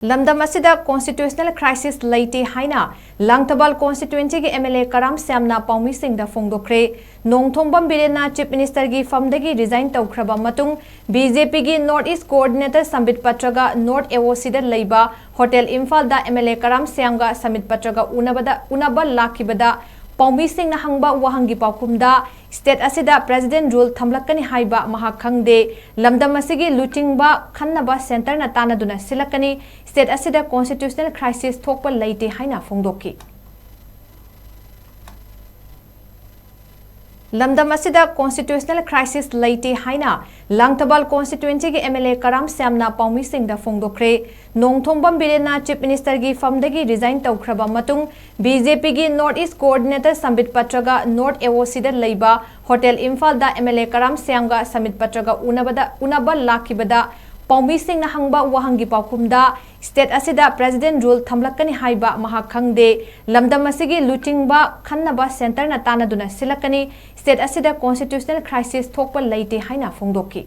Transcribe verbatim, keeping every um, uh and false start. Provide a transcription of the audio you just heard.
ꯂꯝꯗꯝ ꯑꯁꯤꯗ constitutional crisis ꯂꯩꯇꯦ ꯍꯥꯏꯅ ꯂꯥꯡꯊꯕꯥꯜ constituency ꯒꯤ M L A ꯀꯔꯥꯝ ꯁ꯭ꯌꯥꯝꯅ ꯄꯥꯎꯃꯤꯁꯤꯡꯗ ꯐꯣꯡꯗꯣꯛꯈ꯭ꯔꯦ꯫ ꯅꯣꯡꯊꯣꯝꯕꯝ ꯕꯤꯔꯦꯟꯅ Chief Minister ꯒꯤ ꯐꯝꯗꯒꯤ resign ꯇꯧꯈ꯭ꯔꯕ ꯃꯇꯨꯡ, B J P ꯒꯤ North East Coordinator ꯁꯝꯕꯤꯠ ꯄꯇ꯭ꯔꯒ North A O C ꯗ ꯂꯩꯕ Hotel ꯏꯝꯐꯥꯜꯗ M L A ꯀꯔꯥꯝ ꯁ꯭ꯌꯥꯝꯒ ꯁꯝꯕꯤꯠ ꯄꯇ꯭ꯔꯒ ꯎꯅꯕꯗ, ꯎꯅꯕ ꯂꯥꯛꯈꯤꯕꯗ ꯄꯥꯎꯃꯤꯁꯤꯡꯅ ꯍꯪꯕ ꯋꯥꯍꯪꯒꯤ ꯄꯥꯎꯈꯨꯝꯗ, state ꯑꯁꯤꯗ President rule ꯊꯝꯂꯛꯀꯅꯤ ꯍꯥꯏꯕ ꯃꯍꯥꯛ ꯈꯪꯗꯦ꯫ ꯂꯝꯗꯝ ꯑꯁꯤꯒꯤ ꯂꯨꯆꯤꯡꯕ ꯈꯟꯅꯕ centre ꯅ ꯇꯥꯟꯅꯗꯨꯅ ꯁꯤꯜꯂꯛꯀꯅꯤ꯫ State ꯑꯁꯤꯗ constitutional crisis ꯊꯣꯛꯄ ꯂꯩꯇꯦ ꯍꯥꯏꯅ ꯐꯣꯡꯗꯣꯛꯈꯤ꯫ ꯂꯝꯗꯝ ꯑꯁꯤꯗ constitutional crisis ꯂꯩꯇꯦ ꯍꯥꯏꯅ ꯂꯥꯡꯊꯕꯥꯜ constituency ꯒꯤ M L A ꯀꯔꯥꯝ ꯁ꯭ꯌꯥꯝꯅ ꯄꯥꯎꯃꯤꯁꯤꯡꯗ ꯐꯣꯡꯗꯣꯛꯈ꯭ꯔꯦ꯫ ꯅꯣꯡꯊꯣꯝꯕꯝ ꯕꯤꯔꯦꯟꯅ Chief Minister ꯒꯤ ꯐꯝꯗꯒꯤ resign ꯇꯧꯈ꯭ꯔꯕ ꯃꯇꯨꯡ, B J P ꯒꯤ North East Coordinator ꯁꯝꯕꯤꯠ ꯄꯇ꯭ꯔꯒ North A O C ꯗ ꯂꯩꯕ Hotel ꯏꯝꯐꯥꯜꯗ M L A ꯀꯔꯥꯝ ꯁ꯭ꯌꯥꯝꯒ ꯁꯝꯕꯤꯠ ꯄꯇ꯭ꯔꯒ ꯎꯅꯕꯗ, ꯎꯅꯕ ꯂꯥꯛꯈꯤꯕꯗ ꯄꯥꯎꯃꯤꯁꯤꯡꯅ ꯍꯪꯕ ꯋꯥꯍꯪꯒꯤ ꯄꯥꯎꯈꯨꯝꯗ, state ꯑꯁꯤꯗ President rule ꯊꯝꯂꯛꯀꯅꯤ ꯍꯥꯏꯕ ꯃꯍꯥꯛ ꯈꯪꯗꯦ꯫ ꯂꯝꯗꯝ ꯑꯁꯤꯒꯤ ꯂꯨꯆꯤꯡꯕ ꯈꯟꯅꯕ centre ꯅ ꯇꯥꯟꯅꯗꯨꯅ ꯁꯤꯜꯂꯛꯀꯅꯤ꯫ State ꯑꯁꯤꯗ constitutional crisis ꯊꯣꯛꯄ ꯂꯩꯇꯦ ꯍꯥꯏꯅ ꯐꯣꯡꯗꯣꯛꯈꯤ꯫